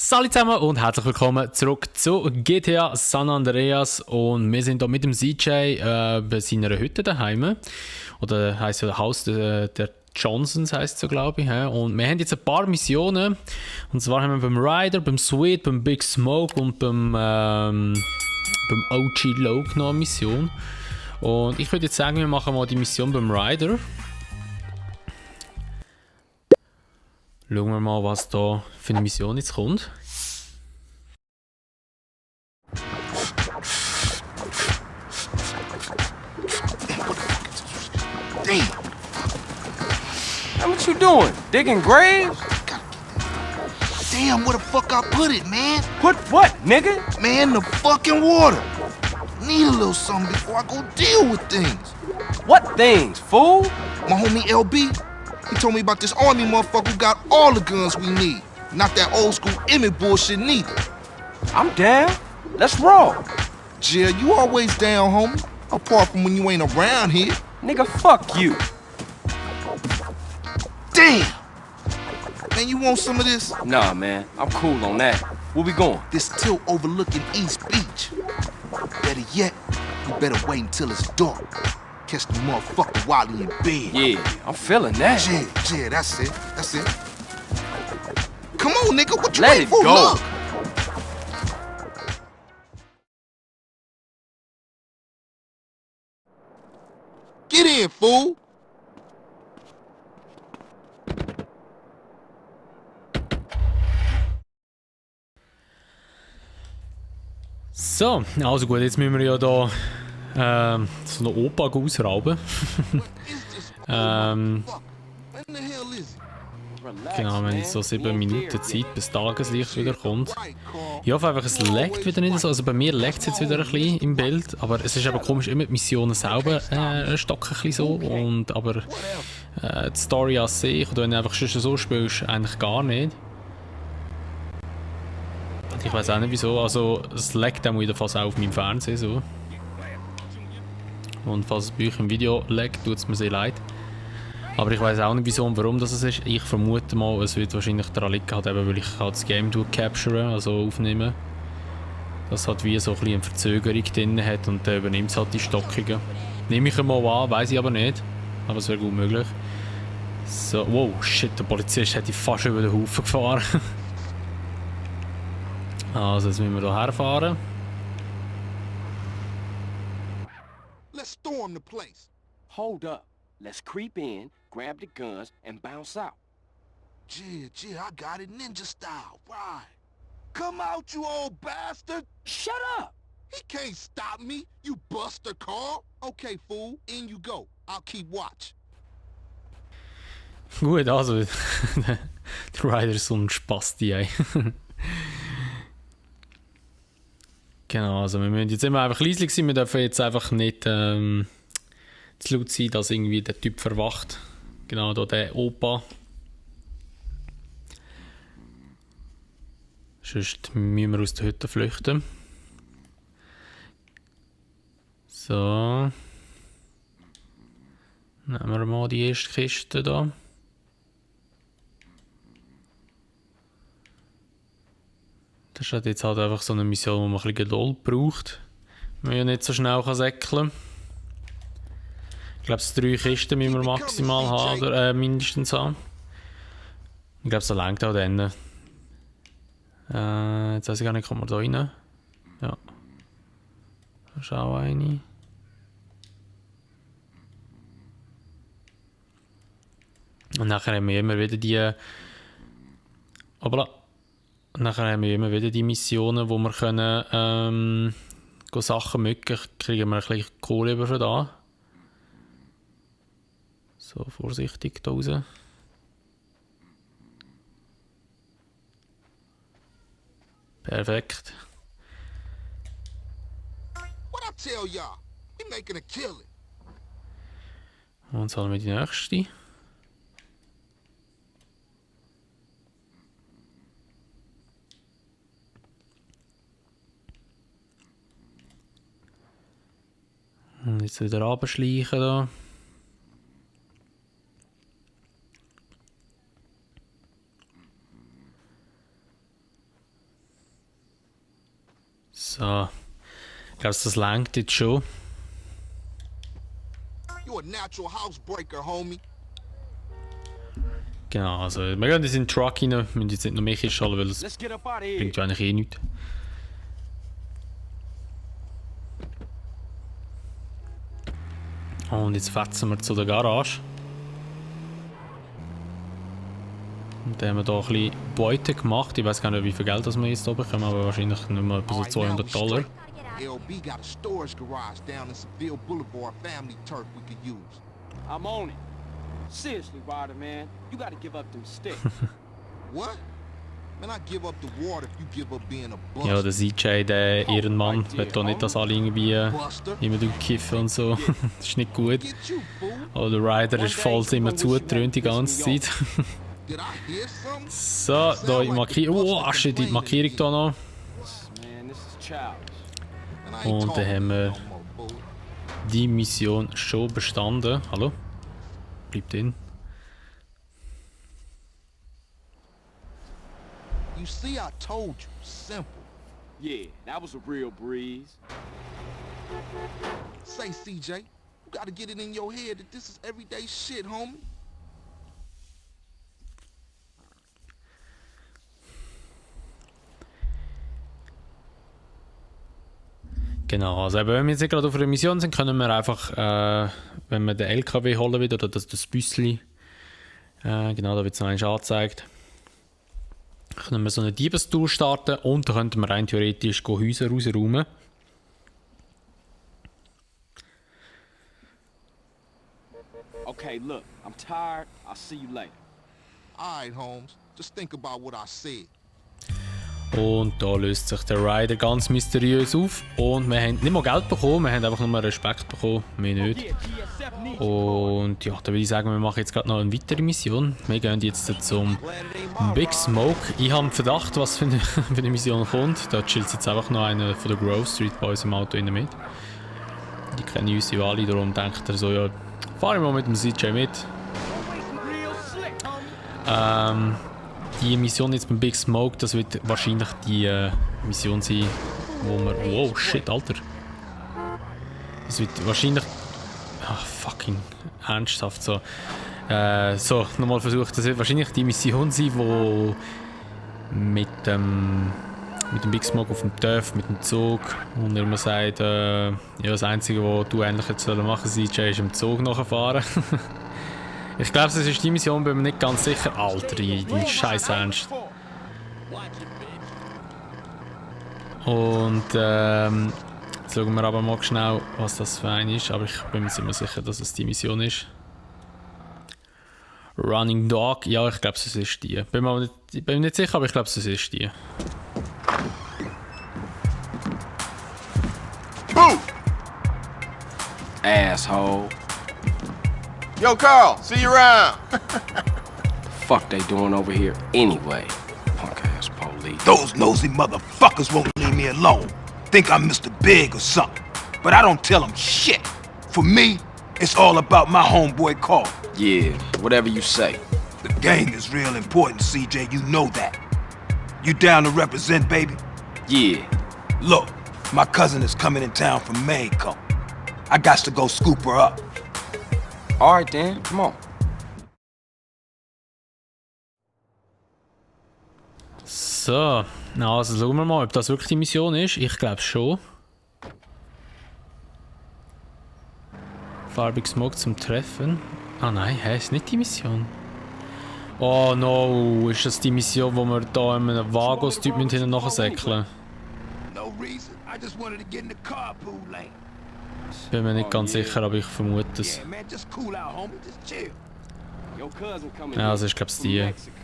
Salut zusammen und herzlich willkommen zurück zu GTA San Andreas und wir sind hier mit dem CJ bei seiner Hütte daheim. Oder heisst ja Haus der Johnsons heisst es so, glaube ich. Und wir haben jetzt ein paar Missionen. Und zwar haben wir beim Ryder, beim Sweet, beim Big Smoke und beim OG Loke noch eine Mission. Und ich würde jetzt sagen, wir machen mal die Mission beim Ryder. Schauen wir mal, was da für eine Mission jetzt kommt. Damn. What you doing? Digging graves? Damn, where the fuck I put it, man? Put what, nigga? Man, the fucking water. Need a little something before I go deal with things. What things, fool? My homie LB, he told me about this army motherfucker who got all the guns we need. Not that old school Emmett bullshit neither. I'm down. Let's roll. Jill, you always down, homie. Apart from when you ain't around here. Nigga, fuck you. Damn! Man, you want some of this? Nah, man. I'm cool on that. Where we going? This tilt overlooking East Beach. Better yet, you better wait until it's dark. Catch the motherfucker while he in bed. Yeah, I'm feeling that. Yeah, that's it. That's it. Come on, nigga, what you Let waiting it for? go. Look. Get in, fool. So, also gut, jetzt müssen wir ja da so eine Opa ausrauben. When the hell is it? Genau, wir haben jetzt so 7 Minuten Zeit, bis Tageslicht wieder kommt. Ich hoffe einfach, es laggt wieder nicht so. Also bei mir laggt es jetzt wieder ein bisschen im Bild, aber es ist eben komisch, immer die Missionen selber stocken ein bisschen so. Und, aber die Story an sich, oder wenn du einfach schon so spielst, eigentlich gar nicht. Ich weiß auch nicht wieso, also es laggt auch jedenfalls auch auf meinem Fernseher so. Und falls es bei euch im Video laggt, tut es mir sehr leid. Aber ich weiß auch nicht wieso und warum das ist. Ich vermute mal, es wird wahrscheinlich daran liegen, halt eben, weil ich halt das Game capture, also aufnehmen. Das hat wie so ein bisschen eine Verzögerung drin hat und dann übernimmt es halt die Stockungen. Nehme ich mal an, weiß ich aber nicht. Aber es wäre gut möglich. So, wow, shit, der Polizist hätte fast über den Haufen gefahren. Also, jetzt müssen wir hier herfahren. Let's storm the place. Hold up. Let's creep in, grab the guns, and bounce out. Yeah, I got it ninja style. Right. Come out, you old bastard. Shut up! He can't stop me, you buster Carl. Okay, fool, in you go. I'll keep watch. Gut, also, der Ryder ist so ein Spasti, ey. Genau, also wir müssen jetzt immer einfach leise sein, wir dürfen jetzt einfach nicht zu laut sein, dass irgendwie der Typ verwacht. Genau, da der Opa. Sonst müssen wir aus der Hütte flüchten. So. Nehmen wir mal die erste Kiste da. Das ist halt jetzt halt einfach so eine Mission, wo man ein bisschen Geduld braucht. Man ja nicht so schnell säckeln kann. Ich glaube, 3 Kisten müssen wir maximal haben, oder mindestens haben. Ich glaube, so reicht auch dann. Jetzt weiß ich gar nicht, kommt man da rein? Ja. Da ist auch eine. Und nachher haben wir immer wieder die... Hoppla. Und nachher haben wir immer wieder die Missionen, wo wir können Sachen mögen, kriegen wir ein bisschen Kohle über da. So, vorsichtig da raus. Perfekt. What I tell y'all? He making a killing. Und jetzt haben wir die nächste. Und jetzt wieder runterschleichen da. So. Ich glaube, das langt jetzt schon. You a natural housebreaker, homie. Genau, also wir gehen jetzt in den Truck rein. Wir müssen jetzt nicht noch mehr Kisten holen, weil das Let's get up out of here. bringt ja eigentlich eh nichts. Und jetzt fetzen wir zu der Garage. Und dann haben wir hier ein bisschen Beute gemacht. Ich weiß gar nicht, wie viel Geld das wir jetzt hier bekommen, aber wahrscheinlich nicht mehr etwa so $200. LB got a storage garage down in Seville Boulevard, family turf we could use. I'm on it. Seriously, Ryder, man. You gotta give up them sticks. What? Man, I give up the water if you give up being a buster. Ja, der CJ, der Ehrenmann, will doch nicht, dass alle irgendwie immer kiffen und so. Das ist nicht gut. Get you, fool. Aber der Ryder ist voll immer zugetrönt die ganze Zeit. Did I hear something? So, da die Markierung. Oh, Asche, die Markierung hier noch. Man, this is childish. And I ain't Und dann talking haben wir no more, fool. die Mission schon bestanden. Hallo? Bleibt drin. You see, I told you. Simple. Yeah, that was a real breeze. Say, CJ, you gotta get it in your head that this is everyday shit, homie. Genau, also eben, wenn wir jetzt gerade auf einer Mission sind, können wir einfach, wenn wir den LKW holen wieder, oder das Büssli, genau, da wird es noch einmal angezeigt, können wir so eine Diebestour starten und da könnten wir rein theoretisch Häuser rausräumen. Okay, look, I'm tired. I'll see you later. Alright, Holmes. Just think about what I said. Und da löst sich der Rider ganz mysteriös auf und wir haben nicht mal Geld bekommen, wir haben einfach nur Respekt bekommen, mehr nicht. Yeah, GSF needs you. Und ja, da würde ich sagen, wir machen jetzt gerade noch eine weitere Mission. Wir gehen jetzt zum Big Smoke. Ich habe einen Verdacht, was für eine Mission kommt. Da chillt jetzt einfach noch einer von der Grove Street bei uns im Auto rein mit. Die kennen uns ja alle, darum denkt er so, ja, fahren wir mal mit dem CJ mit. Real slick, homie. Die Mission jetzt beim Big Smoke, das wird wahrscheinlich die Mission sein, wo wir... Wow, shit, Alter. Das wird wahrscheinlich... Ach, fucking ernsthaft so. So, nochmal versucht. Das wird wahrscheinlich die Mission sein, wo mit dem Big Smoke auf dem Turf, mit dem Zug, und er immer sagt, ja, das Einzige, was du endlich jetzt machen sollst, CJ, ist im Zug nachfahren. Ich glaube, das ist die Mission, bin mir nicht ganz sicher. Alter, die Scheiß Ernst. Und jetzt schauen wir aber mal schnell, was das für ein ist. Aber ich bin mir ziemlich sicher, dass es die Mission ist. Running Dog, ja, ich glaube, es ist die. Bin mir nicht sicher, aber ich glaube, es ist die. Boom! Asshole. Yo, Carl, see you around. Fuck they doing over here anyway? Punk ass police. Those nosy motherfuckers won't leave me alone. Think I'm Mr. Big or something. But I don't tell them shit. For me, it's all about my homeboy Carl. Yeah, whatever you say. The gang is real important, CJ, you know that. You down to represent, baby? Yeah. Look, my cousin is coming in town from Mayco. I got to go scoop her up. All right, then. Come on. So, also schauen wir mal, ob das wirklich die Mission ist. Ich glaube schon. Farbig Smoke zum Treffen. Ah nein, ist nicht die Mission. Oh no, ist das die Mission, wo wir da in einem Vagos-Typ hinten nachsäckeln? No reason. I just wanted to get in the carpool lane. Bin mir nicht ganz sicher, aber ich vermute es. Yeah, man, just cool out, homie. Just chill. Your cousin coming Ja, in also ich glaube es from die. Mexico.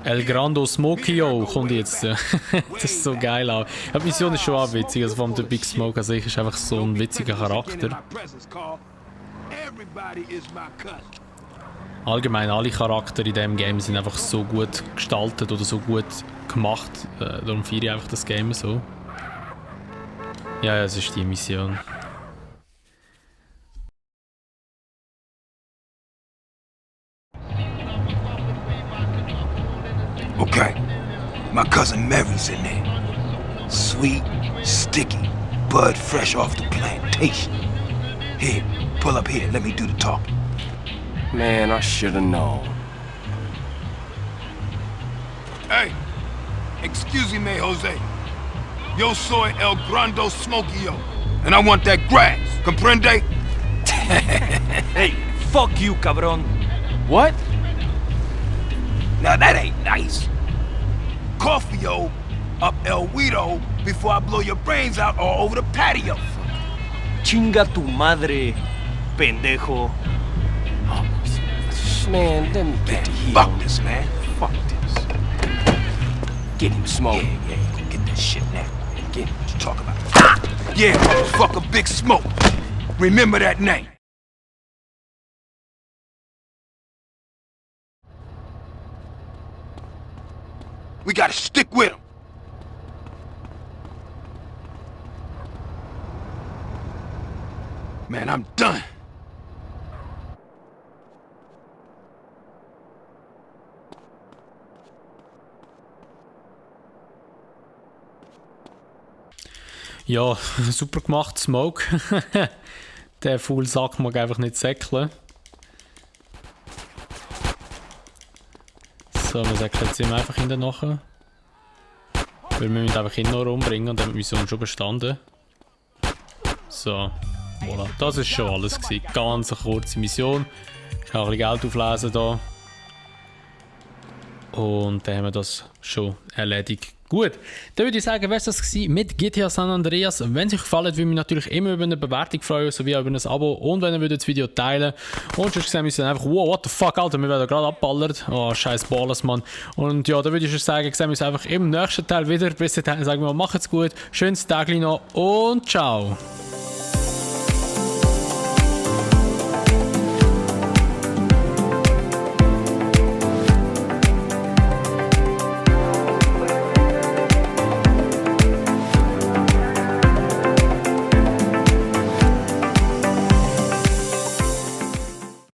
El Grando Smokio kommt jetzt. Das ist so geil auch. Die Mission ist schon auch witzig, also vor allem der Big Smoke an sich ist einfach so ein witziger Charakter. Everybody is my cousin. Allgemein alle Charaktere in diesem Game sind einfach so gut gestaltet oder so gut gemacht. Darum feiere ich einfach das Game so. Ja, es ist die Mission. Okay, my cousin Mary's in there. Sweet, sticky, bud fresh off the plantation. Here, pull up here. Let me do the talking. Man, I should have known. Hey, excuse me, Jose. Yo soy El Grande Smokio, and I want that grass. Comprende? Hey, fuck you, cabron. What? Now that ain't nice. Coffee-o up El Guido before I blow your brains out all over the patio. Chinga tu madre, pendejo. Man, let me get the heat Fuck on this, man. Fuck this. Get him, Smoke. Yeah, you can get that shit now. Get him. What you talking about? Yeah, motherfucker, Big Smoke. Remember that name. We gotta stick with him. Man, I'm done. Ja, super gemacht, Smoke. Der faule Sack mag einfach nicht säckeln. So, wir säckeln jetzt immer einfach hinten nachher. Weil wir müssen einfach ihn noch umbringen und dann haben wir die Mission schon bestanden. So, voilà. Das ist schon alles gewesen. Ganz eine kurze Mission. Ich kann ein bisschen Geld auflesen hier. Und dann haben wir das schon erledigt. Gut, dann würde ich sagen, wäre es das gewesen mit GTA San Andreas. Wenn es euch gefallen hat, würde ich mich natürlich immer über eine Bewertung freuen, sowie auch über ein Abo. Und wenn ihr das Video teilen würdet. Und sonst sehen wir dann einfach, wow, what the fuck, Alter, wir werden gerade abballert. Oh, scheiß Ballers, Mann. Und ja, dann würde ich euch sagen, sehen wir uns einfach im nächsten Teil wieder. Bis dahin sagen wir mal, macht's gut, schönes Tag noch und ciao.